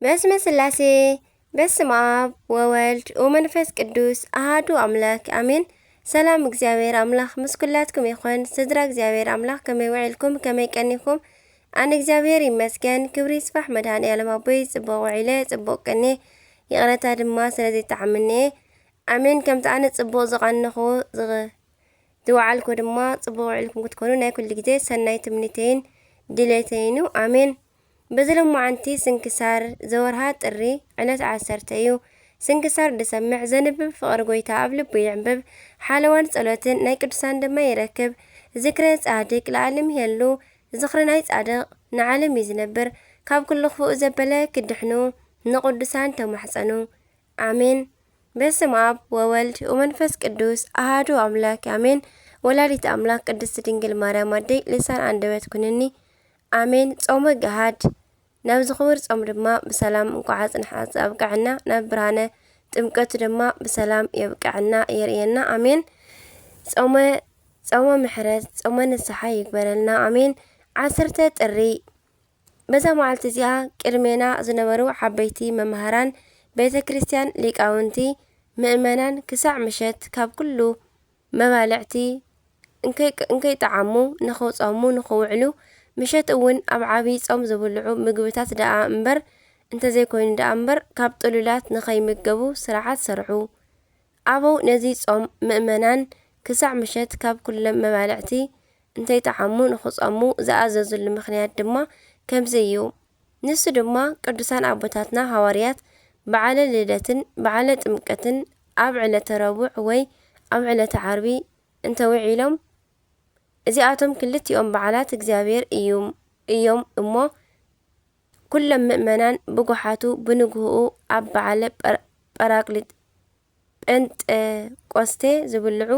በስመ ስላሴ፣ በስመ ኣብ ወወልድ ወመንፈስ ቅዱስ ኣሃዱ ኣምላክ ኣሜን። ሰላም እግዚኣብሔር ኣምላክ ምስ ኩላትኩም ይኹን። ስድራ እግዚኣብሔር ኣምላክ ከመይ ውዒልኩም? ከመይ ቀኒኩም? ኣነ እግዚኣብሔር ይመስገን፣ ክብሪ ይስፋሕ መድኃኔ ዓለም ኣቦይ። ጽቡቕ ውዒለ፣ ጽቡቕ ቀኔ፣ ይቕረታ ድማ ስለ ዘይጠዓመኒ እየ። ኣሜን። ከምቲ ኣነ ጽቡቕ ዝቐነኹ ዝቕ-፣ ዝወዓልኩ ድማ ጽቡቕ ውዒልኩም ክትኮኑ ናይ ኩሉ ግዜ ሰናይ ትምኒተይን ድሌተይን እዩ። ኣሜን። በዚ ሎማዓንቲ ስንክሳር ዘወርሃ ጥሪ ዕለት ዓሰርተ እዩ። ስንክሳር ድሰምዕ ዘንብብ ፍቕሪ ጎይታ ኣብ ልቡ ይዕንብብ። ሓለዋን ጸሎትን ናይ ቅዱሳን ድማ ይረክብ። ዝክረ ጻድቅ ለዓለም ይሄሉ። ዝኽሪ ናይ ጻድቕ ንዓለም እዩ ዝነብር። ካብ ኩሉ ክፉእ ዘበለ ክድሕኑ ንቅዱሳን ተማሕጸኑ። ኣሜን። በስመ ኣብ ወወልድ ወመንፈስ ቅዱስ ኣሃዱ ኣምላክ ኣሜን። ወላዲት ኣምላክ ቅድስት ድንግል ማርያም ኣደይ ልሳን ኣንደበት ኩንኒ። ኣሜን። ጾመ ገሃድ። ናብዚ ክቡር ጾም ድማ ብሰላም እንኳዕ ኣጽንሐ ኣብቅዐና። ናብ ብርሃነ ጥምቀቱ ድማ ብሰላም የብቅዐና የርእየና። ኣሜን። ጾመ፣ ጾመ ምሕረት፣ ጾመ ንስሓ ይግበረልና። ኣሜን። ዓሰርተ ጥሪ። በዛ መዓልቲ እዚኣ ቅድሜና ዝነበሩ ዓበይቲ መማህራን ቤተ ክርስቲያን፣ ሊቃውንቲ፣ ምእመናን ክሳዕ ምሸት ካብ ኩሉ መባልዕቲ እንከይ-፣ እንከይጠዓሙ ንኽጾሙ ንኽውዕሉ፣ ምሸት እውን ኣብ ዓብዪ ጾም ዝብልዑ ምግብታት ደኣ እምበር እንተዘይኮይኑ ደኣ እምበር ካብ ጥሉላት ንኸይምገቡ ስርዓት ሰርዑ። ኣበው ነዚ ጾም ምእመናን ክሳዕ ምሸት ካብ ኩሎም መባልዕቲ እንተይጠዓሙ ንኽጾሙ ዝኣዘዙሉ ምኽንያት ድማ ከምዚ እዩ። ንሱ ድማ ቅዱሳን ኣቦታትና ሃዋርያት በዓለ ልደትን በዓለ ጥምቀትን ኣብ ዕለተ ረቡዕ ወይ ኣብ ዕለተ ዓርቢ እንተውዒሎም፣ እዚኣቶም ክልቲኦም በዓላት እግዚኣብሔር እዮም፣ እዮም እሞ፣ ኩሎም ምእመናን ብጉሓቱ ብንግህኡ ኣብ በዓለ ጳ-፣ ጳራቅሊጥ-፣ ጴንጠቆስቴ ዝብልዑ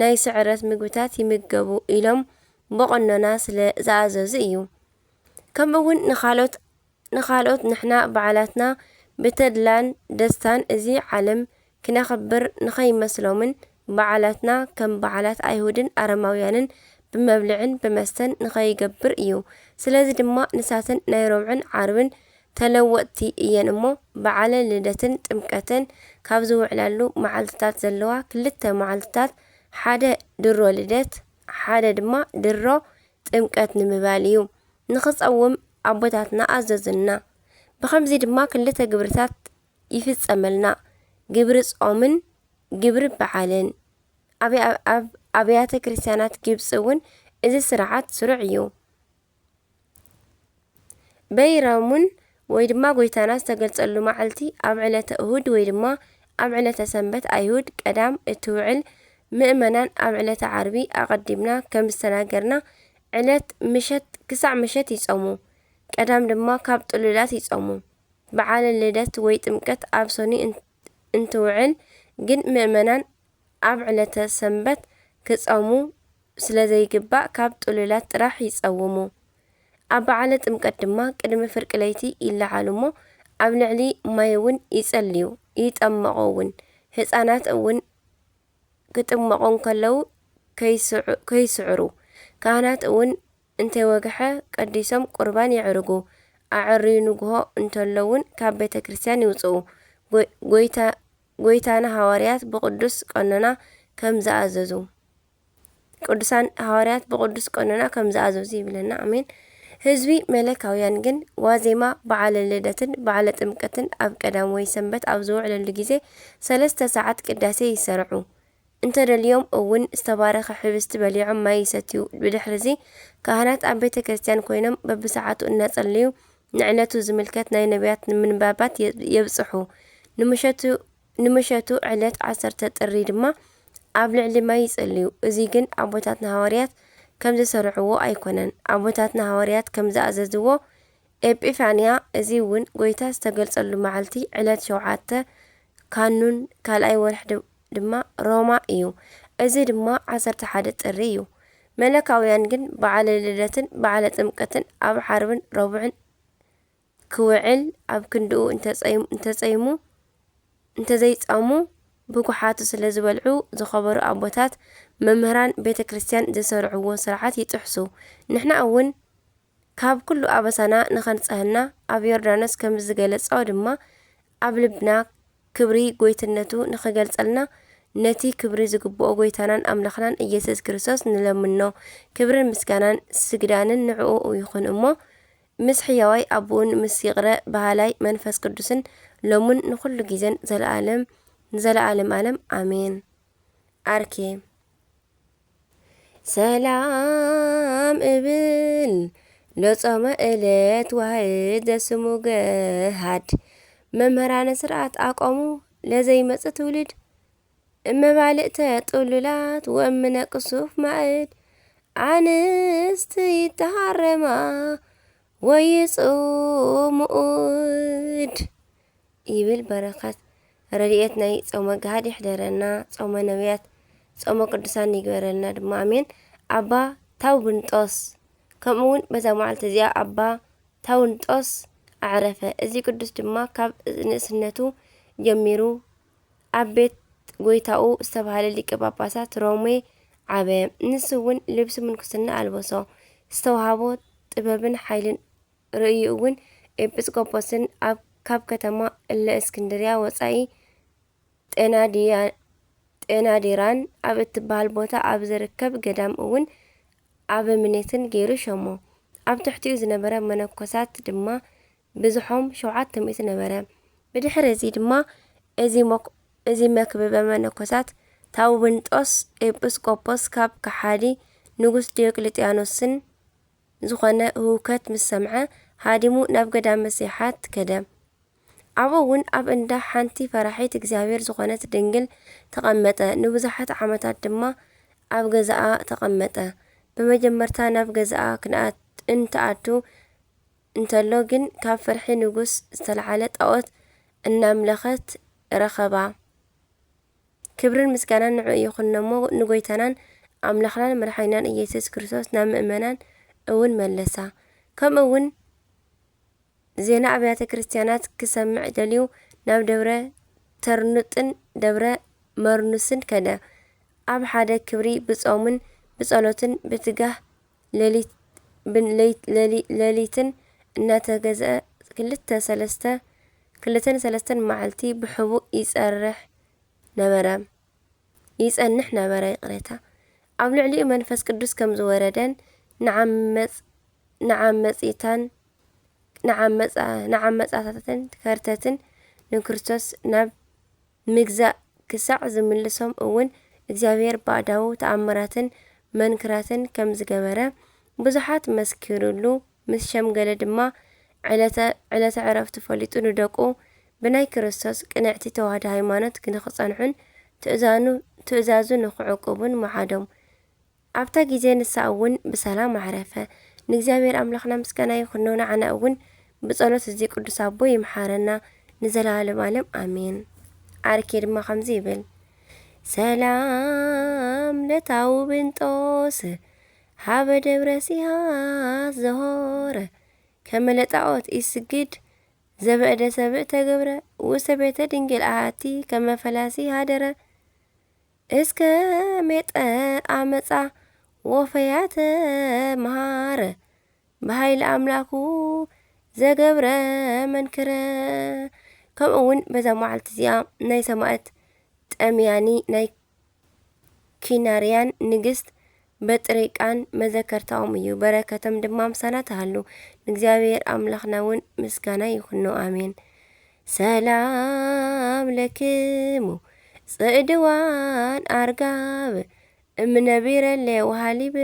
ናይ ስዕረት ምግብታት ይምገቡ ኢሎም ብቐኖና ስለ ዝኣዘዙ እዩ። ከምኡ እውን ንኻልኦት፣ ንኻልኦት ንሕና በዓላትና ብተድላን ደስታን እዚ ዓለም ክነኽብር ንኸይመስሎምን በዓላትና ከም በዓላት ኣይሁድን ኣረማውያንን ብመብልዕን ብመስተን ንኸይገብር እዩ። ስለዚ ድማ ንሳትን ናይ ረቡዕን ዓርብን ተለወጥቲ እየን እሞ፣ በዓለ ልደትን ጥምቀትን ካብ ዝውዕላሉ መዓልትታት ዘለዋ ክልተ መዓልትታት፣ ሓደ ድሮ ልደት፣ ሓደ ድማ ድሮ ጥምቀት ንምባል እዩ። ንኽጸውም ኣቦታትና ኣዘዙና። ብኸምዚ ድማ ክልተ ግብርታት ይፍጸመልና፣ ግብሪ ጾምን ግብሪ በዓልን። ኣብ፣ ኣብ ኣብያተ ክርስቲያናት ግብጺ እውን እዚ ስርዓት ስሩዕ እዩ። በይረሙን ወይ ድማ ጎይታና ዝተገልጸሉ መዓልቲ ኣብ ዕለተ እሁድ ወይ ድማ ኣብ ዕለተ ሰንበት ኣይሁድ ቀዳም እትውዕል፣ ምእመናን ኣብ ዕለተ ዓርቢ ኣቐዲምና ከም ዝተናገርና ዕለት ምሸት ክሳዕ ምሸት ይጾሙ። ቀዳም ድማ ካብ ጥሉላት ይጾሙ። በዓለ ልደት ወይ ጥምቀት ኣብ ሰኑይ እን-፣ እንትውዕል ግን ምእመናን ኣብ ዕለተ ሰንበት ክጸሙ ስለ ዘይግባእ ካብ ጥሉላት ጥራሕ ይጸውሙ። ኣብ በዓለ ጥምቀት ድማ ቅድሚ ፍርቂ ለይቲ ይለዓሉ እሞ ኣብ ልዕሊ ማይ እውን ይጸልዩ፣ ይጠመቑ እውን። ህጻናት እውን ክጥመቑ እንከለዉ ከይስዑ-፣ ከይስዕሩ፣ ካህናት እውን እንተይወግሐ ቀዲሶም ቁርባን የዕርጉ። ኣዐርዩ ንግሆ እንተሎ እውን ካብ ቤተ ክርስቲያን ይውጽኡ። ጎይ-፣ ጎይታ-፣ ጎይታና ሃዋርያት ብቕዱስ ቀኖና ከም ዝኣዘዙ፣ ቅዱሳን ሃዋርያት ብቕዱስ ቀኖና ከም ዝኣዘዙ ይብለና። ኣሜን። ህዝቢ መለካውያን ግን ዋዜማ በዓለ ልደትን በዓለ ጥምቀትን ኣብ ቀዳም ወይ ሰንበት ኣብ ዝውዕለሉ ግዜ ሰለስተ ሰዓት ቅዳሴ ይሰርዑ። እንተደልዮም እውን ዝተባረኸ ሕብስቲ በሊዖም ማይ ይሰትዩ። ብድሕርዚ ካህናት ኣብ ቤተ ክርስቲያን ኮይኖም በብሰዓቱ እናጸለዩ ንዕለቱ ዝምልከት ናይ ነቢያት ንምንባባት የ-፣ የብጽሑ። ንምሸቱ፣ ንምሸቱ ዕለት ዓሰርተ ጥሪ ድማ ኣብ ልዕሊ ማይ ይጸልዩ። እዚ ግን ኣቦታትና ሃዋርያት ከም ዝሰርዕዎ ኣይኮነን። ኣቦታትና ሃዋርያት ከም ዝኣዘዝዎ ኤጲፋንያ፣ እዚ እውን ጎይታ ዝተገልጸሉ መዓልቲ ዕለት ሸውዓተ ካኑን ካልኣይ ወርሒ ድ-፣ ድማ ሮማ እዩ። እዚ ድማ ዓሰርተ ሓደ ጥሪ እዩ። መለካውያን ግን በዓለ ልደትን በዓለ ጥምቀትን ኣብ ዓርብን ረቡዕን ክውዕል ኣብ ክንድኡ እንተጸይሙ፣ እንተጸይሙ፣ እንተዘይጸሙ ብጉሓቱ ስለ ዝበልዑ ዝኸበሩ ኣቦታት መምህራን ቤተ ክርስቲያን ዝሰርዕዎ ስርዓት ይጥሕሱ። ንሕና እውን ካብ ኩሉ ኣበሳና ንኸንጽሀና፣ ኣብ ዮርዳኖስ ከም ዝገለጾ ድማ፣ ኣብ ልብና ክብሪ ጎይትነቱ ንኸገልጸልና፣ ነቲ ክብሪ ዝግብኦ ጎይታናን ኣምላኽናን ኢየሱስ ክርስቶስ ንለምኖ። ክብርን ምስጋናን ስግዳንን ንዕኡ ይኹን እሞ፣ ምስ ሕያዋይ ኣቦኡን ምስ ይቕረ በሃላይ መንፈስ ቅዱስን ሎምን ንኹሉ ግዜን ዘለኣለም ንዘለኣለም ኣለም ኣሜን። ኣርኬ ሰላም እብል ለጾመ እለት ዋህድ ዘስሙ ገሃድ መምህራነ ስርዓት ኣቆሙ ለዘይመጽእ ትውልድ እመባልእተ ጥሉላት ወእምነ ቅሱፍ ማእድ ኣንስት ይተሃረማ ወይጽሙኡድ ይብል። በረኸት ረድኤት ናይ ጾመ ገሃድ ይሕደረና፣ ጾመ ነቢያት፣ ጾመ ቅዱሳን ይግበረልና ድማ ኣሜን። ኣባ ታውብንጦስ ከምኡ እውን በዛ መዓልቲ እዚኣ ኣባ ታውንጦስ ኣዕረፈ። እዚ ቅዱስ ድማ ካብ ንእስነቱ ጀሚሩ ኣብ ቤት ጎይታኡ ዝተባህለ ሊቀ ጳጳሳት ሮሜ ዓበ። ንሱ እውን ልብሲ ምንኩስና ኣልበሶ። ዝተዋህቦ ጥበብን ሓይልን ርእዩ እውን ኤጲስቆጶስን ኣብ ካብ ከተማ እለ እስክንድርያ ወጻኢ ጤናዲያ ጤናዲራን ኣብ እትበሃል ቦታ ኣብ ዝርከብ ገዳም እውን ኣበምኔትን ገይሩ ሸሞ። ኣብ ትሕቲኡ ዝነበረ መነኮሳት ድማ ብዝሖም ሸውዓተ ሚእቲ ነበረ። ብድሕሪ እዚ ድማ እዚ መክ- እዚ መክብበ መነኮሳት ታውብንጦስ ኤጲስቆጶስ ካብ ከሓዲ ንጉስ ዲዮቅልጥያኖስን ዝኾነ ህውከት ምስ ሰምዐ ሃዲሙ ናብ ገዳመ ሲሓት ከደ። ኣብኡ እውን ኣብ እንዳ ሓንቲ ፈራሒት እግዚኣብሔር ዝኾነት ድንግል ተቐመጠ። ንብዙሓት ዓመታት ድማ ኣብ ገዛኣ ተቐመጠ። ብመጀመርታ ናብ ገዛኣ ክንኣት እንትኣቱ እንተሎ ግን ካብ ፍርሒ ንጉስ ዝተልዓለ ጣኦት እናምለኸት ረኸባ። ክብርን ምስጋናን ንዕኡ ይኹን እሞ ንጎይታናን ኣምላኽናን መድሓኒናን ኢየሱስ ክርስቶስ ናብ ምእመናን እውን መለሳ። ከምኡ እውን ዜና ኣብያተ ክርስቲያናት ክሰምዕ ደልዩ ናብ ደብረ ተርኑጥን ደብረ መርኑስን ከደ። ኣብ ሓደ ክብሪ ብጾምን ብጸሎትን ብትጋህ ሌሊት ብን- ለይት- ለሊ- ሌሊትን እናተገዝአ ክልተ ሰለስተ ክልተን ሰለስተን መዓልቲ ብሕቡእ ይጸርሕ ነበረ ይጸንሕ ነበረ። ይቕሬታ። ኣብ ልዕሊኡ መንፈስ ቅዱስ ከም ዝወረደን ንዓመጽ ንዓመጺታን ንዓመጻ ንዓመጻታትን ከርተትን ንክርስቶስ ናብ ምግዛእ ክሳዕ ዝምልሶም እውን እግዚኣብሔር ባእዳዉ ተኣምራትን መንክራትን ከም ዝገበረ ብዙሓት መስኪሩሉ ምስ ሸምገለ ድማ ዕለተ ዕለተ ዕረፍቱ ፈሊጡ ንደቁ ብናይ ክርስቶስ ቅንዕቲ ተዋህዶ ሃይማኖት ንኽጸንሑን ትእዛኑ ትእዛዙ ንኽዕቅቡን መዓዶም። ኣብታ ግዜ ንሳ እውን ብሰላም ኣዕረፈ። ንእግዚኣብሔር ኣምላኽና ምስጋና ይኹኖ፣ ንዓና እውን ብጸሎት እዚ ቅዱስ ኣቦ ይምሓረና ንዘለዓለም ዓለም ኣሜን። ኣርኬ ድማ ከምዚ ይብል፣ ሰላም ለታውብንጦስ ሃበ ደብረ ሲሃስ ዘሆረ ከመ ለጣዖት ኢስግድ ዘበእደ ሰብእ ተገብረ ውስተ ቤተ ድንግል ኣቲ ከመ ፈላሲ ሃደረ እስከ ሜጠ ኣመጻ ወፈያተ መሃረ ብሃይሊ ኣምላኩ ዘገብረ መንክረ። ከምኡ እውን በዛ መዓልቲ እዚኣ ናይ ሰማእት ጠምያኒ ናይ ኪናርያን ንግስት በጥሪቃን መዘከርታኦም እዩ። በረከቶም ድማ ምሳና ትሃሉ። ንእግዚኣብሔር ኣምላኽና እውን ምስጋና ይኹኖ። ኣሜን። ሰላም ለክሙ ጽዕድዋን ኣርጋብ እምነቢረሌ ወሃሊብ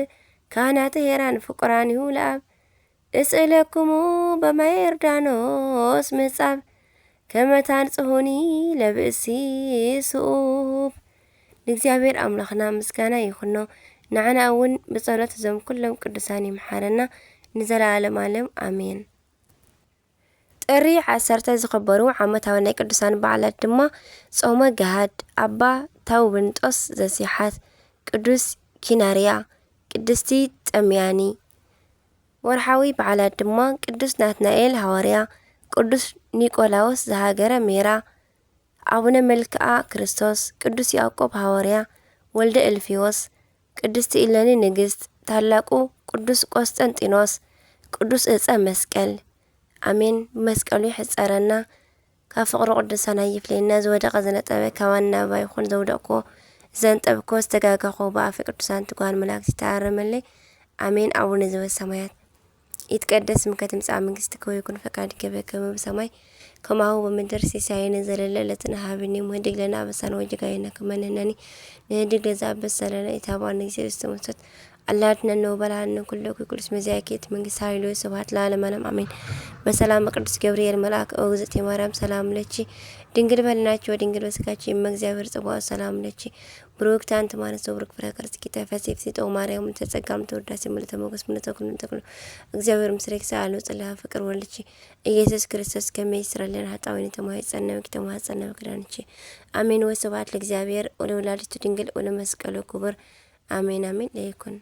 ካህናተ ሄራን ፍቁራኒሁ ለኣብ እስእለክሙ በማየ ዮርዳኖስ ምጻብ ከመ ታንጽሁኒ ለብእሲ ስኡብ። ንእግዚኣብሔር ኣምላኽና ምስጋና ይኹኖ። ንዓና እውን ብጸሎት እዞም ኩሎም ቅዱሳን ይምሓረና ንዘለዓለም ዓለም ኣሜን። ጥሪ ዓሰርተ ዝኽበሩ ዓመታዊ ናይ ቅዱሳን በዓላት ድማ ጾመ ገሃድ፣ ኣባ ታውብንጦስ ዘሲሓት፣ ቅዱስ ኪናርያ፣ ቅድስቲ ጠምያኒ። ወርሓዊ በዓላት ድማ ቅዱስ ናትናኤል ሃዋርያ፣ ቅዱስ ኒቆላዎስ ዘሃገረ ሜራ፣ ኣቡነ መልክኣ ክርስቶስ፣ ቅዱስ ያዕቆብ ሃዋርያ፣ ወልደ እልፍዮስ፣ ቅድስቲ ኢለኒ ንግስት፣ ታላቁ ቅዱስ ቆስጠንጢኖስ፣ ቅዱስ እፀ መስቀል። ኣሜን። ብመስቀሉ ይሕፀረና፣ ካብ ፍቕሩ ቅዱሳን ኣይፍለየና። ዝወደቐ ዝነጠበ ካባን ናባ ይኹን፣ ዘውደቕኮ ዘንጠብኮ ዝተጋጋኹ ብኣፈ ቅዱሳን ትጓን መላእክት ይተኣረመለይ። ኣሜን። ኣቡነ ዘበሰማያት ይትቀደስ ስምከ ትምጻእ መንግስትከ ወይኩን ፈቃድከ በከመ በሰማይ ከማሁ በምድር። ሲሳየነ ዘለለ ዕለትነ ሀበነ ዮም። ህድግ ለነ አበሳነ ወጌጋየነ ከመ ንሕነኒ ንህድግ ለዘአበሰ ለነ። ኢታብአነ እግዚኦ ውስተ መንሱት አላ አድኅነነ ወባልሐነ ኩሉ እኩይ። ቅዱስ መዚአኪ እቲ መንግስት ኃይሉ ስብሐት ለዓለመ ዓለም አሜን። በሰላም ቅዱስ ገብርኤል መልአክ ኦ እግዝእቲ ማርያም ሰላም ለኪ ድንግል በህሊናኪ ወድንግል በስጋኪ እመ እግዚአብሔር ጽባኦት ሰላም ለኪ ብሩክት አንቲ እም አንስት ወብሩክ ፍሬ ከርሥኪ ተፈሥሒ ፍሥሕት ኦ ማርያም ምልዕተ ጸጋ ምልዕተ ውዳሴ ምልዕተ ሞገስ ምልዕተ ኩሉ ምልዕተ ኩሉ እግዚአብሔር ምስሌኪ ሰአሊ ወጸልኢ ፍቅር ወልድኪ ኢየሱስ ክርስቶስ ከመ ይስረይ ለነ ኃጣውኢነ ተማሂጸነ ብኪ ተማህጸነ በኪ ዳንኪ አሜን። ወስብሐት ለእግዚአብሔር ወለወላዲቱ ድንግል ወለመስቀሉ ክቡር አሜን አሜን። ለይኩን